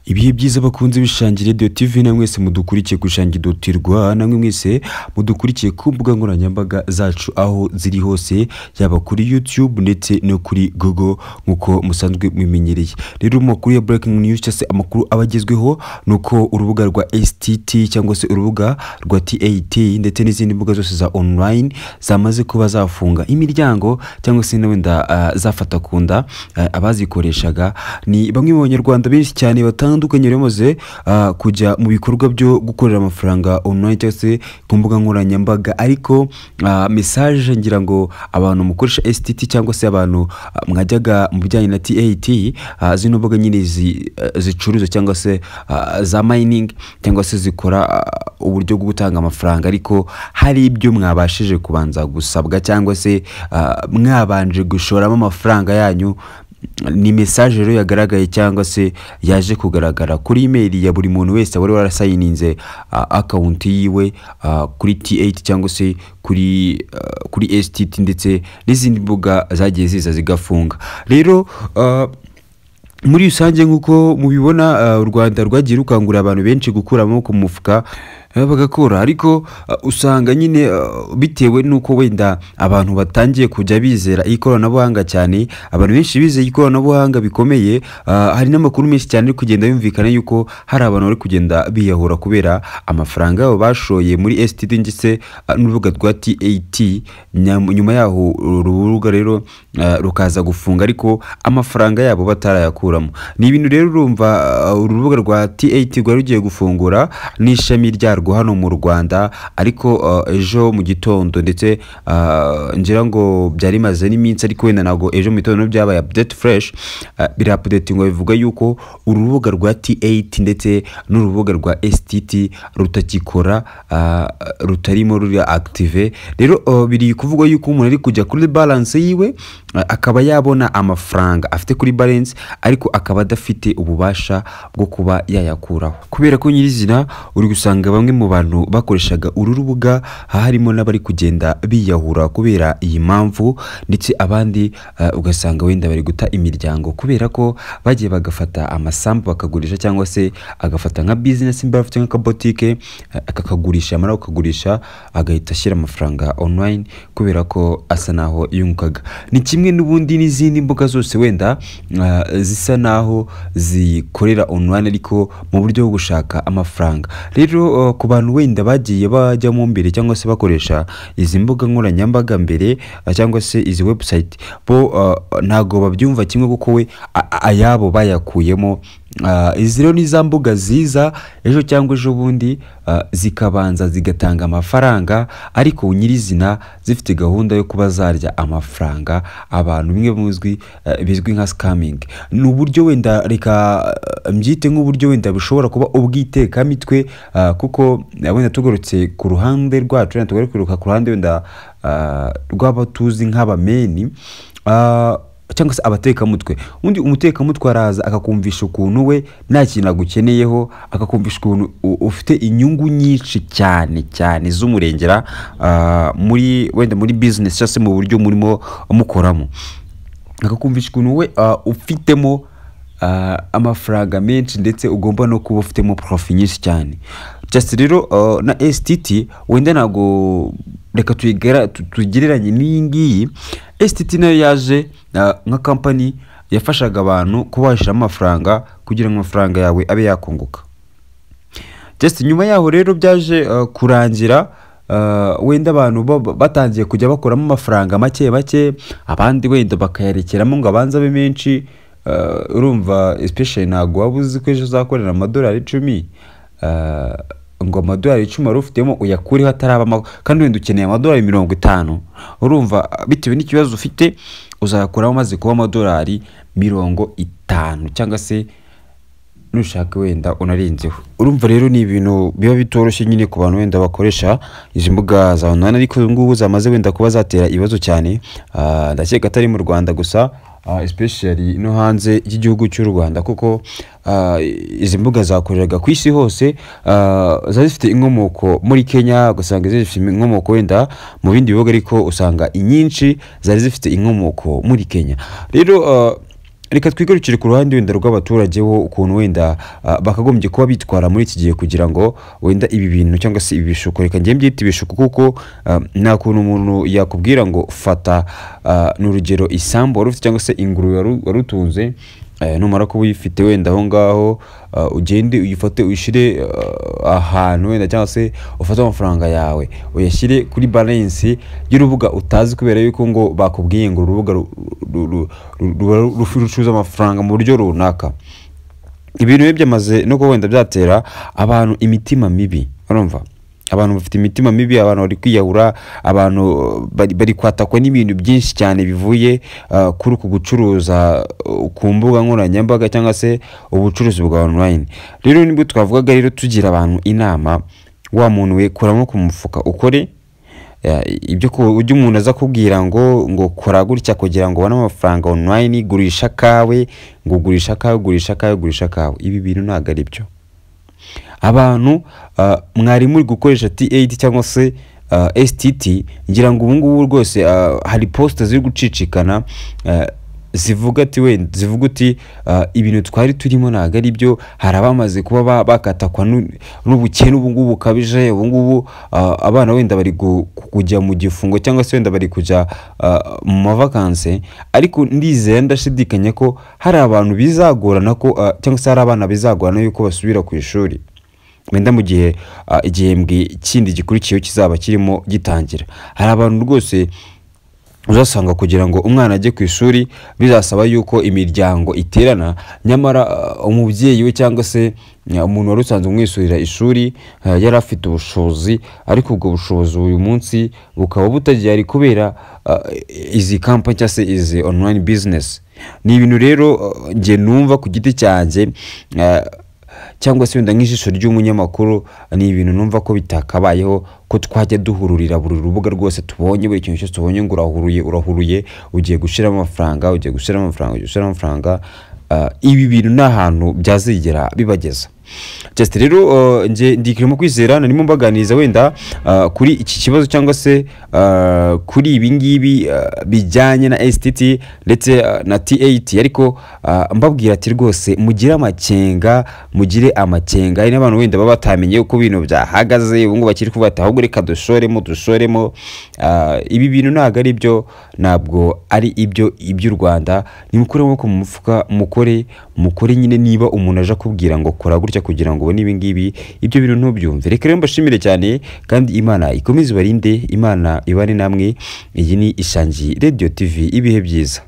Ibihe byiza bakunze bishangi Radio TV, na mwese mudukurikiye ku ishangi.rwa, namwe mwese mudukurikiye ku mbuga nkoranyambaga zacu aho ziri hose, yaba kuri YouTube ndetse no kuri Google nkuko musanzwe mwimenyereye. Rero mu makuru ya breaking news cyangwa se amakuru abagezweho, nuko urubuga rwa STT cyangwa se urubuga rwa TAT ndetse n'izindi mbuga zose za online zamaze kuba zafunga imiryango cyangwa se wenda zafata kunda abazikoreshaga. Ni bamwe mu banyarwanda benshi cyane batandukanye bamaze kujya mu bikorwa byo gukorera amafaranga online cyangwa se ku mbuga nkoranyambaga, ariko message ngira ngo abantu mukoresha STT cyangwa se abantu mwajyaga mu bijyanye na TAT, zino mbuga nyine zicuruza cyangwa se za mining cyangwa se zikora uburyo bwo gutanga amafaranga, ariko hari ibyo mwabashije kubanza gusabwa cyangwa se mwabanje gushoramo amafaranga yanyu. Ni message rero yagaragaye cyangwa se yaje kugaragara kuri email ya buri muntu wese wari warasayininze account yiwe kuri T8 cyangwa se kuri STT ndetse n'izindi mbuga zagiye ziza zigafunga. Rero muri rusange nk'uko mubibona, u Rwanda rwagiye rukangurira abantu benshi gukura amaboko mu mufuka bagakora, ariko usanga nyine bitewe n'uko wenda abantu batangiye kujya bizera ikoranabuhanga cyane, abantu benshi bizeye ikoranabuhanga bikomeye. Hari n'amakuru menshi cyane ari kugenda yumvikana yuko hari abantu bari kugenda biyahura kubera amafaranga yabo bashoye muri STD ndetse n'urubuga rwa TAT. Nyuma yaho urubuga rero rukaza gufunga, ariko amafaranga yabo batarayakuramo. Ni ibintu rero urumva urubuga rwa TAT rwari rugiye gufungura n'ishami ryarwo hano mu Rwanda, ariko ejo mu gitondo ndetse ngira ngo byari maze n'iminsi, ariko wenda ntabwo ejo mu gitondo byabaye update fresh, biri update ngo bivuga yuko urubuga rwa T8 ndetse n'urubuga rwa STT rutakikora, rutarimo ruri active. Rero biri kuvugwa yuko umuntu ari kujya kuri balance yiwe akaba yabona amafaranga afite kuri balance, ariko akaba adafite ububasha bwo kuba yayakuraho, kubera ko nyirizina uri gusanga bamwe mu bantu bakoreshaga uru rubuga harimo n'abari kugenda biyahura kubera iyi mpamvu, ndetse abandi ugasanga wenda bari guta imiryango kubera ko bagiye bagafata amasambu bakagurisha, cyangwa se agafata nka business mba afite nk'akabotike akakagurisha, amara kukagurisha agahita ashyira amafaranga online kubera ko asa naho yungukaga. Ni kimwe n'ubundi n'izindi mbuga zose wenda zisa naho zikorera online ariko mu buryo bwo gushaka amafaranga. Rero ku bantu wenda bagiye bajyamo mbere cyangwa se bakoresha izi mbuga nkoranyambaga mbere cyangwa se izi website, bo ntago babyumva kimwe kuko we ayabo bayakuyemo. Izi rero ni za mbuga ziza ejo cyangwa ejo bundi zikabanza zigatanga amafaranga, ariko nyirizina zifite gahunda yo kuba zarya amafaranga abantu, bimwe muzwi bizwi nka scamming. Ni uburyo wenda reka mbyite nk'uburyo wenda bushobora kuba ubwitekamitwe, kuko wenda tugarutse ku ruhande rwacu, wenda tugaruka ku ruhande wenda rw'abatuzi nk'abameni cyangwa se abatekamutwe. Undi umutekamutwe araza akakumvisha ukuntu we nta kintu agukeneyeho, akakumvisha ukuntu ufite inyungu nyinshi cyane cyane z'umurengera muri wenda muri business cyangwa se mu buryo murimo mukoramo, akakumvisha ukuntu we ufitemo amafaranga menshi ndetse ugomba no kuba ufitemo profit nyinshi cyane. Just rero na STT wenda ntago reka tugereranye n'iyi ngiyi. STT nayo yaje nka company yafashaga abantu kubashira amafaranga kugira ngo amafaranga yawe abe yakunguka. Just nyuma yaho rero byaje kurangira wenda abantu batangiye kujya bakoramo amafaranga make make, abandi wenda bakayarekeramo ngo abanze abe menshi. Urumva especially ntago waba uzi ko ejo uzakorera amadolari 10, ngo amadolari 10 wari ufitemo uyakureho ataraba, kandi wenda ukeneye amadolari 50. Urumva bitewe n'ikibazo ufite uzayakuramo maze kuba amadolari 50 cyangwa se nushaka wenda unarenzeho. Urumva rero ni ibintu biba bitoroshye nyine ku bantu wenda bakoresha izi mbuga za online, ariko ngubu zamaze wenda kuba zatera ibibazo cyane. Ndakeka atari mu Rwanda gusa, especially no hanze y'igihugu cy'u Rwanda, kuko izi mbuga zakoreraga ku isi hose, zari zifite inkomoko muri Kenya, ugasanga zifite inkomoko wenda mu bindi bihugu, ariko usanga inyinshi zari zifite inkomoko muri Kenya. Rero Reka twigarukire ku ruhande wenda rw'abaturage bo, ukuntu wenda bakagombye kuba bitwara muri iki gihe kugira ngo wenda ibi bintu cyangwa se ibi bishuko, reka njye mbyite ibishuko, kuko nta kuntu umuntu yakubwira ngo fata, ni urugero, isambu wari ufite cyangwa se ingurube wari utunze, numara kuba uyifite wenda aho ngaho, ugende uyifate uyishyire ahantu wenda, cyangwa se ufate amafaranga yawe uyashyire kuri balance y'urubuga utazi, kubera yuko ngo bakubwiye ngo urubuga rucuruza amafaranga mu buryo runaka. Ibintu biba byamaze no kuba wenda byatera abantu imitima mibi. Urumva abantu bafite imitima mibi, abantu bari kwiyahura, abantu bari kwatakwa n'ibintu byinshi cyane bivuye kuri uku gucuruza ku mbuga nkoranyambaga cyangwa se ubucuruzi bwa online. Rero nibwo twavugaga rero tugira abantu inama, wa muntu we, kuramo ku mufuka ukore. Ibyo ujya umuntu aza kubwira ngo kora gutya kugira ngo ubone amafaranga online, gurisha kawe, ngo gurisha kawe, gurisha kawe, gurisha kawe, ibi bintu ntabwo ari byo. Abantu mwari muri gukoresha T8 cyangwa se STT, ngira ngo ubu ngubu rwose hari post ziri gucicikana, zivuga ati wenda zivuga uti ibintu twari turimo ntabwo ari byo. Hari abamaze kuba bakatakwa n'ubukene ubu ngubu bukabije. Ubu ngubu abana wenda bari kujya mu gifungo cyangwa se wenda bari kujya mu mavakanse, ariko ndizera ndashidikanya ko hari abantu bizagorana ko cyangwa se hari abana bizagorana yuko basubira ku ishuri wenda mu gihe igihembwe kindi gikurikiyeho kizaba kirimo gitangira. Hari abantu rwose uzasanga kugira ngo umwana ajye ku ishuri bizasaba yuko imiryango iterana, nyamara umubyeyi we cyangwa se umuntu wari usanzwe umwishyurira ishuri yari afite ubushobozi, ariko ubwo bushobozi uyu munsi bukaba butagihari kubera izi kampani cyangwa se izi online business. Ni ibintu rero njye numva ku giti cyanjye, cyangwa se wenda nk'ijisho ry'umunyamakuru, ni ibintu numva ko bitakabayeho ko twajya duhururira buri rubuga rwose tubonye, buri kintu cyose tubonye ngo urahuruye, urahuruye, ugiye gushyiramo amafaranga, ugiye gushyiramo amafaranga, ugiye gushyiramo amafaranga. Ibi bintu nta hantu byazigera bibageza. Just rero nge ndikirimo kwizera, narimo mbaganiriza wenda kuri iki kibazo cyangwa se kuri ibi ngibi bijyanye na STT ndetse na T8, ariko mbabwira ati rwose mugire amakenga, mugire amakenga. Hari n'abantu wenda baba batamenye uko ibintu byahagaze ubu ngubu, bakiri kuvuga ati ahubwo reka dushoremo, dushoremo. Ibi bintu ntabwo ari byo, ntabwo ari ibyo iby'u Rwanda. Nimukure amaboko mu mufuka, mukore, mukore nyine. Niba umuntu aje akubwira ngo kora gutya kugira ngo ubone ibi ngibi, ibyo bintu ntubyumve. Reka rero mbashimire cyane, kandi Imana ikomeze ibarinde, Imana ibane namwe. Iyi ni Ishangi Radio TV. Ibihe byiza.